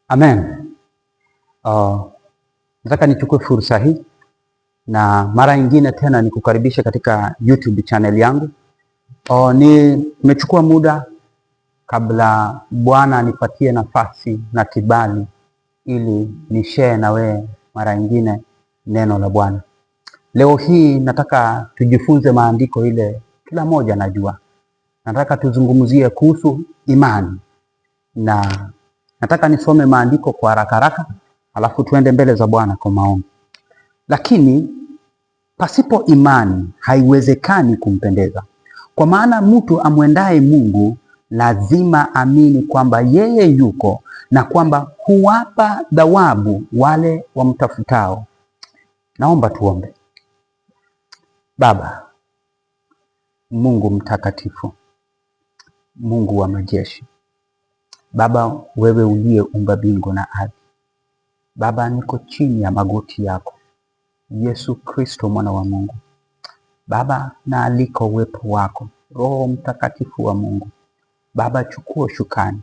Amen. Nataka nichukue fursa hii na mara nyingine tena nikukaribisha katika YouTube channel yangu. Nimechukua muda kabla Bwana anipatie nafasi na kibali ili ni share na wewe mara nyingine neno la Bwana. Leo hii nataka tujifunze maandiko ile kila moja najua. Nataka tuzungumzie kuhusu imani na nataka nisome maandiko kwa haraka haraka, alafu tuende mbele za Bwana kwa maombi. Lakini pasipo imani haiwezekani kumpendeza, kwa maana mtu amwendaye Mungu lazima amini kwamba yeye yuko na kwamba huwapa thawabu wale wamtafutao. Naomba tuombe. Baba Mungu mtakatifu, Mungu wa majeshi, Baba wewe uliyeumba mbingu na ardhi, Baba niko chini ya magoti yako, Yesu Kristo mwana wa Mungu. Baba naalika uwepo wako, Roho Mtakatifu wa Mungu. Baba chukua ushukani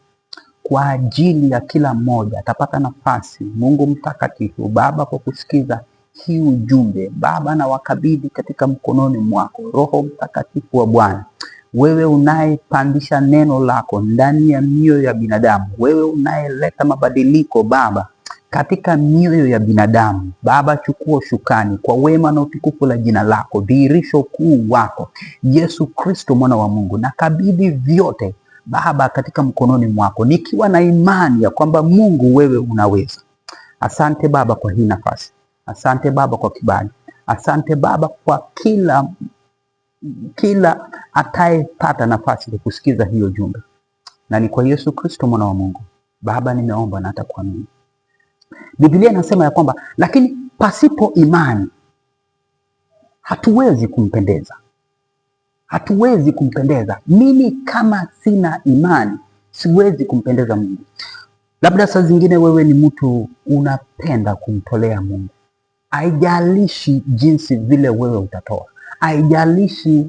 kwa ajili ya kila mmoja atapata nafasi, Mungu mtakatifu Baba, kwa kusikiza hii ujumbe Baba, na wakabidhi katika mkononi mwako, Roho Mtakatifu wa Bwana, wewe unayepandisha neno lako ndani ya mioyo ya binadamu, wewe unayeleta mabadiliko Baba katika mioyo ya binadamu Baba, chukua ushukani kwa wema na utukufu la jina lako, dhihirisho ukuu wako Yesu Kristo mwana wa Mungu, na kabidhi vyote Baba katika mkononi mwako, nikiwa na imani ya kwamba Mungu wewe unaweza. Asante Baba kwa hii nafasi, asante Baba kwa kibali, asante Baba kwa kila atayepata nafasi ya kusikiza hiyo jumbe, na ni kwa Yesu Kristo mwana wa Mungu. Baba, nimeomba na hata kuamini. Biblia inasema ya kwamba lakini pasipo imani hatuwezi kumpendeza, hatuwezi kumpendeza. Mimi kama sina imani siwezi kumpendeza Mungu. Labda saa zingine wewe ni mtu unapenda kumtolea Mungu, haijalishi jinsi vile wewe utatoa, haijalishi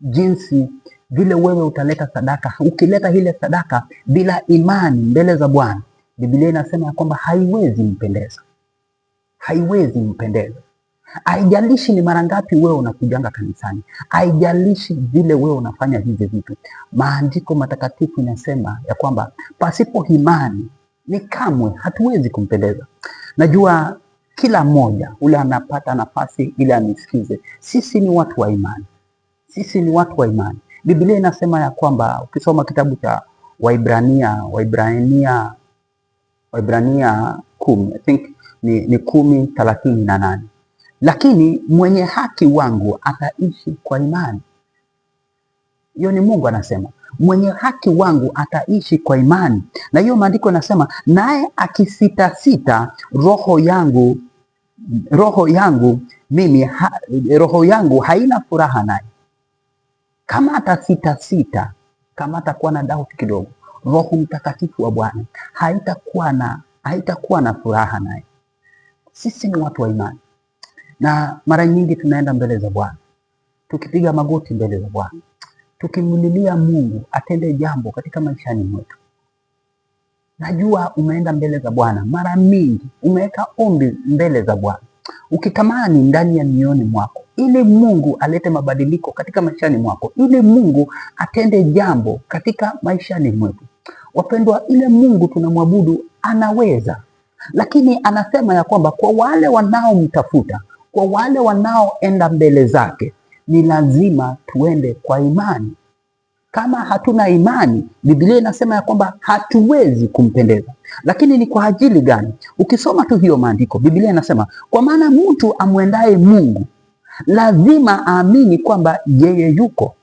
jinsi vile wewe utaleta sadaka. Ukileta ile sadaka bila imani mbele za Bwana, Biblia inasema ya kwamba haiwezi mpendeza, haiwezi mpendeza. Haijalishi ni mara ngapi wewe unakujanga kanisani, haijalishi vile wewe unafanya hivi vitu. Maandiko matakatifu inasema ya kwamba pasipo imani ni kamwe hatuwezi kumpendeza. Najua kila mmoja ule anapata nafasi ili anisikize. Sisi ni watu wa imani, sisi ni watu wa imani. Biblia inasema ya kwamba ukisoma kitabu cha Waibrania, Waibrania 10, I think ni 10:38, lakini mwenye haki wangu ataishi kwa imani. Hiyo ni Mungu anasema, mwenye haki wangu ataishi kwa imani. Na hiyo maandiko inasema, naye akisitasita, roho yangu mimi roho yangu haina furaha naye. Kama atasitasita, kama atakuwa na doubt kidogo, Roho Mtakatifu wa Bwana haitakuwa na furaha naye. Sisi ni watu wa imani, na mara nyingi tunaenda mbele za Bwana tukipiga magoti mbele za Bwana tukimlilia Mungu atende jambo katika maishani mwetu. Najua umeenda mbele za Bwana mara mingi, umeweka ombi mbele za Bwana ukitamani ndani ya mioyoni mwako ili Mungu alete mabadiliko katika maishani mwako, ili Mungu atende jambo katika maishani mwetu. Wapendwa, ile Mungu tunamwabudu anaweza, lakini anasema ya kwamba kwa wale wanaomtafuta, kwa wale wanaoenda mbele zake, ni lazima tuende kwa imani. Kama hatuna imani, Biblia inasema ya kwamba hatuwezi kumpendeza. Lakini ni kwa ajili gani? Ukisoma tu hiyo maandiko, Biblia inasema kwa maana mtu amwendaye Mungu lazima aamini kwamba yeye yuko.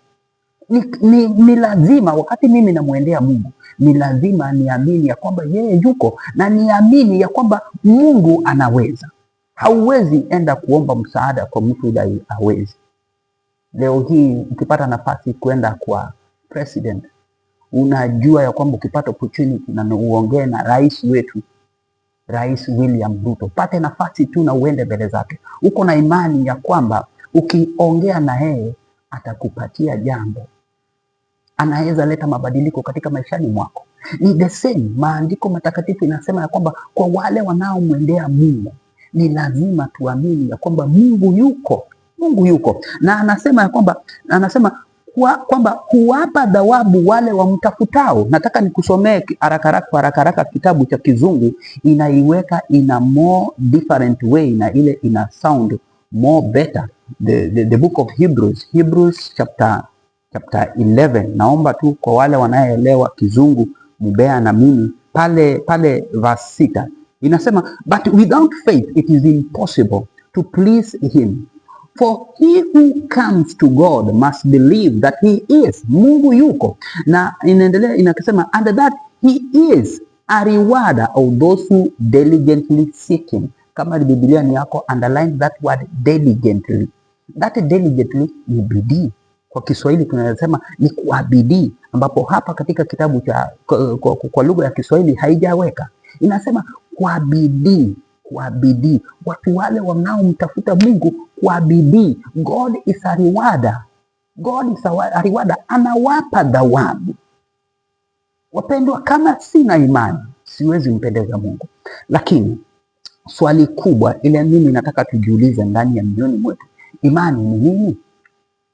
Ni lazima, wakati mimi namwendea Mungu, ni lazima niamini ya kwamba yeye yuko na niamini ya kwamba Mungu anaweza. Hauwezi enda kuomba msaada kwa mtu yule hawezi. Leo hii ukipata nafasi kwenda kwa president, unajua ya kwamba ukipata opportunity na uongee na rais wetu, Rais William Ruto, pate nafasi tu na uende mbele zake, uko na imani ya kwamba ukiongea na yeye atakupatia jambo. Anaweza leta mabadiliko katika maishani mwako. Ni the same, maandiko matakatifu inasema ya kwamba kwa wale wanaomwendea Mungu ni lazima tuamini ya kwamba Mungu yuko, Mungu yuko, na anasema ya kwamba anasema kwamba huwapa thawabu wale wamtafutao. Nataka nikusomee haraka haraka kwa haraka haraka kitabu cha Kizungu, inaiweka in a more different way na ile ina sound more better. The book of Hebrews, Hebrews chapter 11. Naomba tu kwa wale wanaoelewa Kizungu mbea na mimi pale pale verse 6 inasema, "But without faith it is impossible to please him, for he who comes to God must believe that he is." Mungu yuko, na inaendelea inakisema, "and that he is a rewarder of those who diligently seek him." Kama Biblia ni yako, underline that word "diligently". That "diligently" ni bidii. Kwa Kiswahili tunasema ni kwa bidii, ambapo hapa katika kitabu cha kwa lugha ya Kiswahili haijaweka, inasema kwa bidii, kwa bidii. Watu wale wanaomtafuta Mungu kwa bidii, God is a rewarder. God is a rewarder, anawapa thawabu. Wapendwa, kama sina imani siwezi mpendeza Mungu. Lakini swali kubwa ile mimi nataka tujiulize ndani ya mioyoni mwetu, imani ni nini?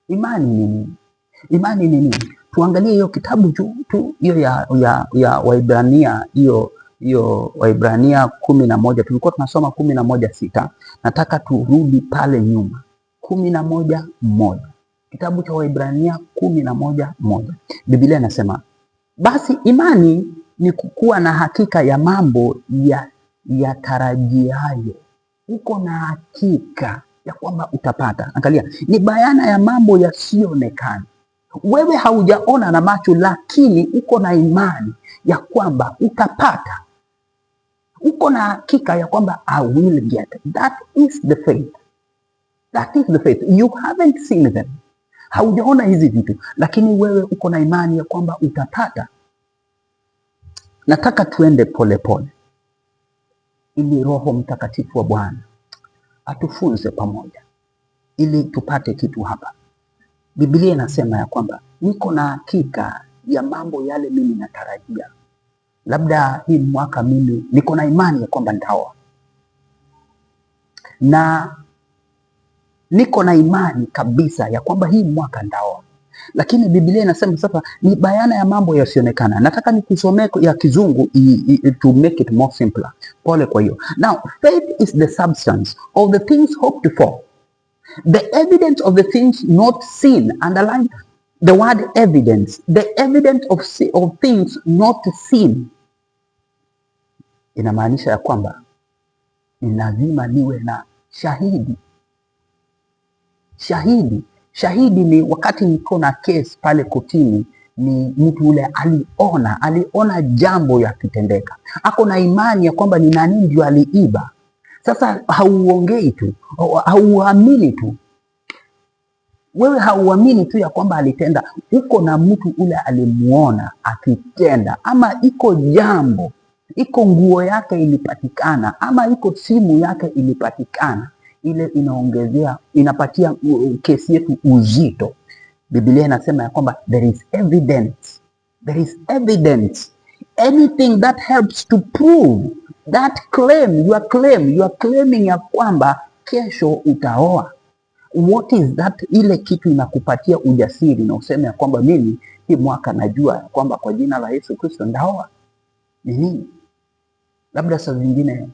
Imani ni nini? Imani ni nini? Tuangalie hiyo kitabu tu hiyo ya Waibrania, hiyo hiyo Waibrania 11, tulikuwa tunasoma 11:6. Nataka turudi pale nyuma 11:1, kitabu cha Waibrania 11:1. Biblia inasema, "Basi imani ni kukuwa na hakika ya mambo ya yatarajiayo." Uko na hakika ya kwamba utapata. Angalia, ni bayana ya mambo yasiyoonekana. Wewe haujaona na macho, lakini uko na imani ya kwamba utapata. Uko na hakika ya kwamba I will get. That is the faith. That is the faith. You haven't seen them. Haujaona hizi vitu, lakini wewe uko na imani ya kwamba utapata. Nataka tuende polepole ili Roho Mtakatifu wa Bwana atufunze pamoja ili tupate kitu hapa. Biblia inasema ya kwamba niko na hakika ya mambo yale mimi natarajia. Labda hii mwaka mimi niko na imani ya kwamba nitaoa, na niko na imani kabisa ya kwamba hii mwaka nitaoa, lakini Biblia inasema sasa ni bayana ya mambo yasionekana. Nataka nikusomee ya Kizungu to make it more simpler. Pole kwa hiyo. Now, faith is the substance of the things hoped for, the evidence of the things not seen. Underline the word "evidence". The evidence of things not seen. Inamaanisha ya kwamba ni lazima niwe na shahidi. Shahidi, shahidi ni wakati niko na case pale kotini, ni mtu ule aliona jambo yakitendeka, ako na imani ya kwamba ni nani ndio aliiba. Sasa hauongei tu, hauamini tu, wewe hauamini tu ya kwamba alitenda, uko na mtu ule alimuona akitenda, ama iko jambo, iko nguo yake ilipatikana, ama iko simu yake ilipatikana, ile inaongezea, inapatia kesi yetu uzito. Biblia inasema ya kwamba there is evidence, there is evidence, anything that helps to prove that claim, you are claim, you are claiming ya kwamba kesho utaoa. What is that? Ile kitu inakupatia ujasiri na useme ya kwamba mimi hii mwaka najua ya kwamba kwa jina la Yesu Kristo ndaoa ni nini? Labda saa zingine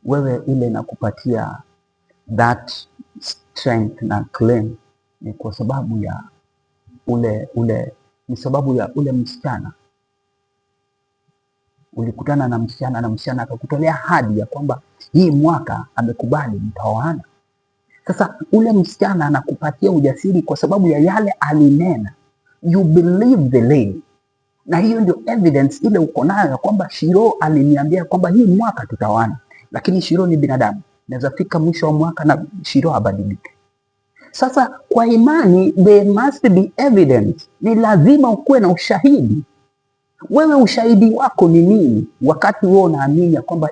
wewe ile inakupatia that strength na claim ni kwa sababu ya ule ni sababu ya ule msichana. Ulikutana na msichana na msichana akakutolea ahadi ya kwamba hii mwaka amekubali mtaoana. Sasa ule msichana anakupatia ujasiri kwa sababu ya yale alinena. You believe the lady, na hiyo ndio evidence ile uko nayo ya kwamba Shiro aliniambia kwamba hii mwaka tutaoana, lakini Shiro ni binadamu, naweza fika mwisho wa mwaka na Shiro abadilike. Sasa kwa imani there must be evidence, ni lazima ukuwe na ushahidi. Wewe ushahidi wako ni nini wakati wewe unaamini ya kwamba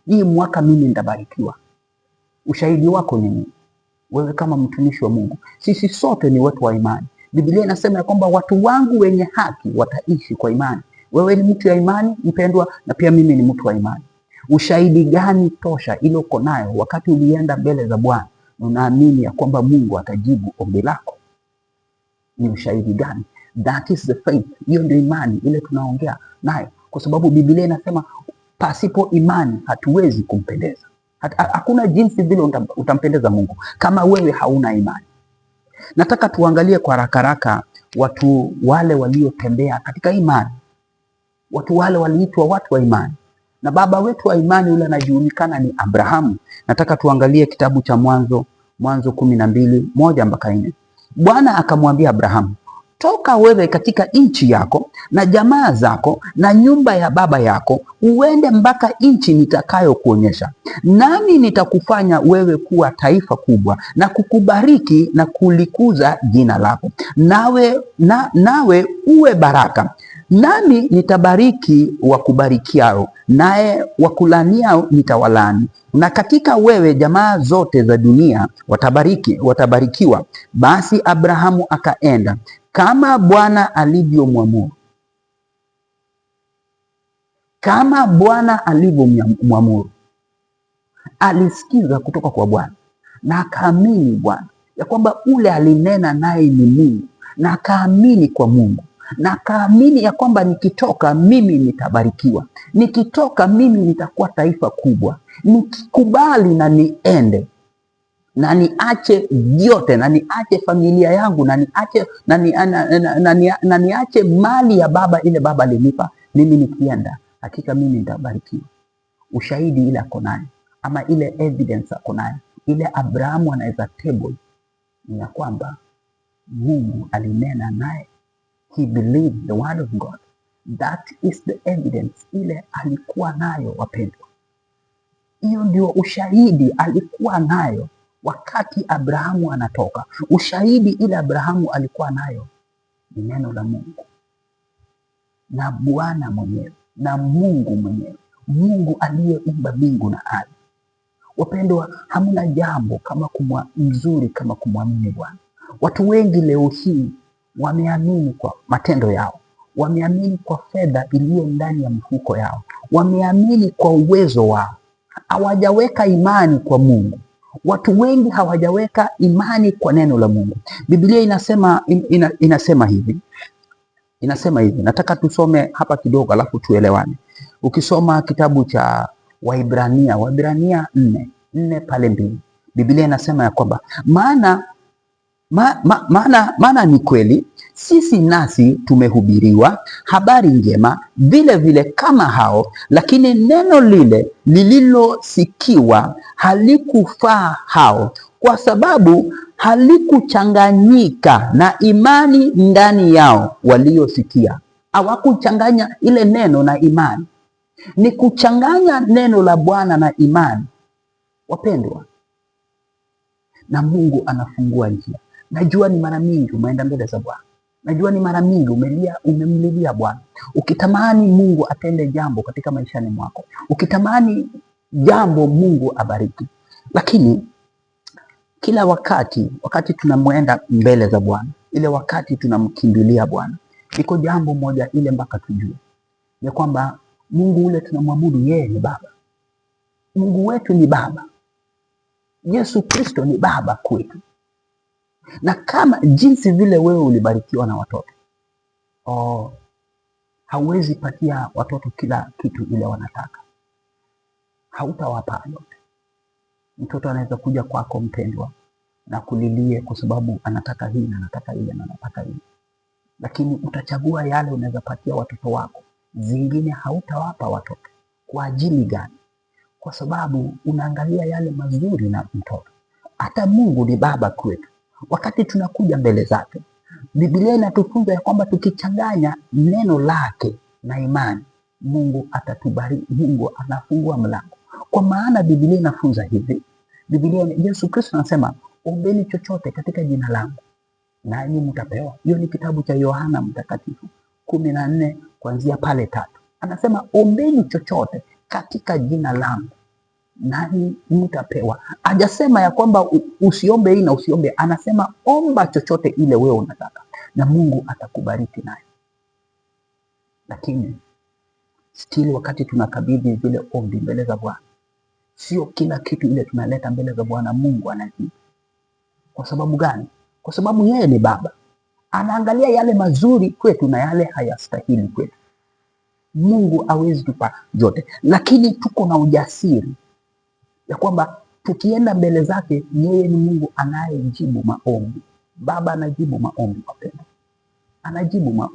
hii mwaka mimi nitabarikiwa? Ushahidi wako ni nini? Wewe kama mtumishi wa Mungu, sisi sote ni watu wa imani. Biblia inasema ya kwamba watu wangu wenye haki wataishi kwa imani. Wewe ni mtu ya imani mpendwa, na pia mimi ni mtu wa imani. Ushahidi gani tosha ile uko nayo wakati ulienda mbele za Bwana unaamini ya kwamba Mungu atajibu ombi lako? Ni ushahidi gani? That is the faith. Hiyo ndio imani ile tunaongea nayo, kwa sababu Biblia inasema pasipo imani hatuwezi kumpendeza. Hakuna jinsi vile utampendeza Mungu kama wewe hauna imani. Nataka tuangalie kwa haraka haraka watu wale waliotembea katika imani, watu wale waliitwa watu wa imani, na baba wetu wa imani yule anajulikana ni Abrahamu. Nataka tuangalie kitabu cha Mwanzo, Mwanzo 12:1 mpaka 4. Bwana akamwambia Abrahamu, toka wewe katika nchi yako na jamaa zako na nyumba ya baba yako, uende mpaka nchi nitakayokuonyesha, nami nitakufanya wewe kuwa taifa kubwa na kukubariki na kulikuza jina lako, nawe uwe baraka. Nami nitabariki wakubarikiao, naye wakulaniao nitawalaani, na katika wewe jamaa zote za dunia watabarikiwa. Basi Abrahamu akaenda kama Bwana alivyomwamuru, kama Bwana alivyomwamuru. Alisikiza kutoka kwa Bwana na akaamini Bwana ya kwamba ule alinena naye ni Mungu, na akaamini kwa Mungu na akaamini ya kwamba nikitoka mimi nitabarikiwa, nikitoka mimi nitakuwa taifa kubwa, nikikubali na niende na niache vyote na niache familia yangu na niache na, ni, na, na, na, na, na niache mali ya baba ile baba alinipa mimi, nikienda hakika mimi nitabarikiwa. Ushahidi ile ako nayo ama ile evidence ako nayo ile Abrahamu anaweza table ni ya kwamba Mungu alinena naye, he believed the word of God. That is the evidence ile alikuwa nayo, wapendwa. Hiyo ndio ushahidi alikuwa nayo wakati Abrahamu anatoka. Ushahidi ile Abrahamu alikuwa nayo ni neno la Mungu na Bwana mwenyewe na Mungu mwenyewe, Mungu aliyeumba mbingu na ardhi. Wapendwa, hamna jambo kama mzuri kama kumwamini Bwana. Watu wengi leo hii wameamini kwa matendo yao, wameamini kwa fedha iliyo ndani ya mfuko yao, wameamini kwa uwezo wao, hawajaweka imani kwa Mungu. Watu wengi hawajaweka imani kwa neno la Mungu. Biblia inasema hivi, nataka tusome hapa kidogo alafu tuelewane. Ukisoma kitabu cha Waibrania, Waibrania 4:4 pale 2, Biblia inasema ya kwamba maana ni kweli sisi nasi tumehubiriwa habari njema vile vile kama hao, lakini neno lile lililosikiwa halikufaa hao, kwa sababu halikuchanganyika na imani ndani yao waliosikia. Hawakuchanganya ile neno na imani. Ni kuchanganya neno la Bwana na imani, wapendwa, na Mungu anafungua njia. Najua ni mara mingi umeenda mbele za Bwana, najua ni mara mingi umelia, umemlilia Bwana ukitamani Mungu atende jambo katika maishani mwako, ukitamani jambo Mungu abariki, lakini kila wakati tunamwenda mbele za Bwana, ile wakati tunamkimbilia Bwana, iko jambo moja ile mpaka tujue ya kwamba Mungu ule tunamwabudu yeye ni Baba. Mungu wetu ni Baba. Yesu Kristo ni Baba kwetu, na kama jinsi vile wewe ulibarikiwa na watoto, oh, hauwezi patia watoto kila kitu ile wanataka, hautawapa yote. Mtoto anaweza kuja kwako mpendwa, na kulilie kwa sababu anataka hii na anataka ile na anataka ile, lakini utachagua yale unaweza patia watoto wako, zingine hautawapa watoto. Kwa ajili gani? Kwa sababu unaangalia yale mazuri na mtoto. Hata Mungu ni baba kwetu. Wakati tunakuja mbele zake, Biblia inatufunza ya kwamba tukichanganya neno lake na imani, Mungu atatubariki. Mungu anafungua mlango, kwa maana Biblia inafunza hivi. Biblia, Yesu Kristo anasema ombeni chochote katika jina langu nanyi mtapewa. Hiyo ni kitabu cha Yohana Mtakatifu 14 kuanzia pale 3. Anasema ombeni chochote katika jina langu nanyi mtapewa. Hajasema ya kwamba usiombe hii na usiombe, anasema omba chochote ile wewe unataka. na Mungu atakubariki nayo. Lakini still wakati tunakabidhi zile ombi mbele za Bwana, sio kila kitu ile tunaleta mbele za Bwana Mungu anajibu. Kwa sababu gani? Kwa sababu yeye ni Baba, anaangalia yale mazuri kwetu na yale hayastahili kwetu. Mungu hawezi tupa yote, lakini tuko na ujasiri ya kwamba tukienda mbele zake, yeye ni Mungu anayejibu maombi. Baba anajibu maombi, wapendwa, anajibu maombi.